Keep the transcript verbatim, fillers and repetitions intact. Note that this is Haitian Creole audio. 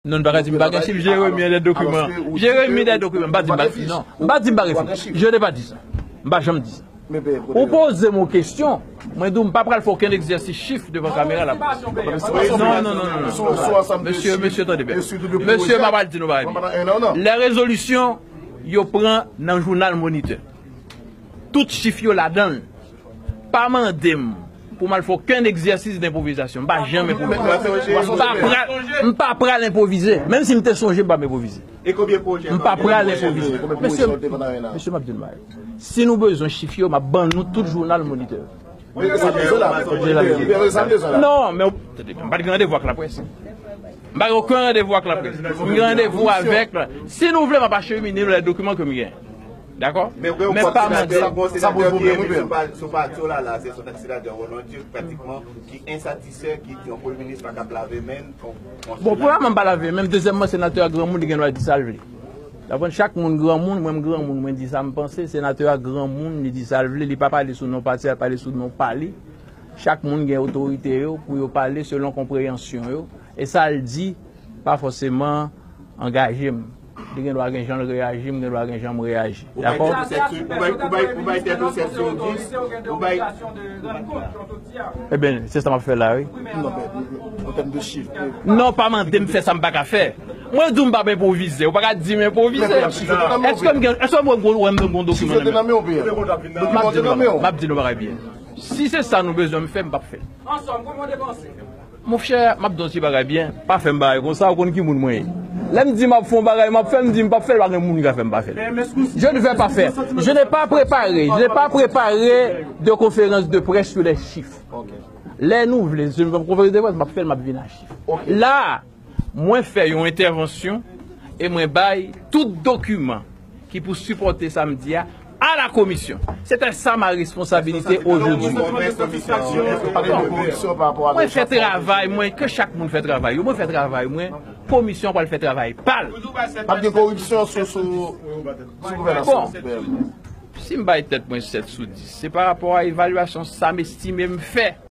Non, nou pa ka di m pa gen chif, Jeremi a de dokiman. Jeremi de dokiman, m pa di m pa, non, m pa di m pa gen chif. Je n'ai pas dit ça. M pa janm di sa. Ou poze m yon kesyon, mwen di w m pa pral fè okenn egzèsis chif devan kamera la. Non, non, non, non, non. Mesye, mesye, tande byen. Mesye, m ap al di nou bagay byen. Lè rezolisyon, yo pran nan jounal Monitè. Tout chif yo ladan l. Pa mande m pou m al fè okenn egzèsis denpwovizasyon. M pa janm enpwovize. M pa pral, m pa pral enpwovize. Menm si m te sonje, m p ap enpwovize. M pa pral enpwovize. Mesye, mesye, m ap di nou bagay. Si nou bezwen chif yo, m ap ban nou tout jounal Monitè. Non, men tande, m pa t gen randevou ak laprès. M pa gen okenn randevou ak laprès. M gen randevou avèk la. Si nou vle, m ap achemine nou lè dokiman ke m gen. Dakò? Men pa mande. Sa poze pwoblèm, wi, pè. Sou pati w la, la, se yon senatè Rolondy, pratikman, ki ensatisfè, ki di yon premye minis pa kab lave men l. Bon, premyèman, m pa lave men m. Dezyèmman, senatè a granmoun, li gen dwa di sa l vle. Ou konprann? Chak moun granmoun, mwen m granmoun, mwen di sa m panse. Senatè a granmoun, li di sa l vle, li pa pale sou non pati a, li pale sou non pa li. Chak moun gen otorite yo pou yo pale selon konpreyansyon yo. E sa l di, pa fòseman angaje m. Li gen dwa gen jan l reyaji, m gen dwa gen jan m reyaji. Dakò? Ou bay tèt ou sèt sou dis, ou bay. Ebyen, se sa m ap fè la, wi. Non, men, an tèm de chif. Non, pa mande m fè sa m pa ka fè. Mwen di w m p ap enpwovize. Ou pa ka di m enpwovize. Èske m gen, èske mwen wè m gen yon dokiman nan men m? M ap di nou, m ap di nou bagay byen. Si se sa nou bezwen m fè, m p ap fè l. Monchè, m ap di w ti bagay byen, pa fè m bagay konsa, ou konn ki moun mwen ye. Lè m di m ap fè yon bagay, m ap fè l, m di m p ap fè l, pa gen moun ki ka fè m pa fè l. Je ne vais pas faire. Je n'ai pas préparé, je n'ai pas préparé de conférence de presse sur les chiffres. Lè nou vle, se yon konferans de près, m ap fè l, m ap vin a chif. La, mwen fè yon entèvansyon e mwen bay tout dokiman ki pou sipòte sa m di a, à la commission. C'était ça ma responsabilité aujourd'hui. Mwen fè travay mwen, ke chak moun fè travay yo. Mwen fè travay mwen, komisyon pral fè travay pa l. Pa t gen koripsyon sou, sou, sou gouvènans. Bon, si m bay tèt mwen sèt sou dis, se pa rapò a evalyasyon sa m estime m fè.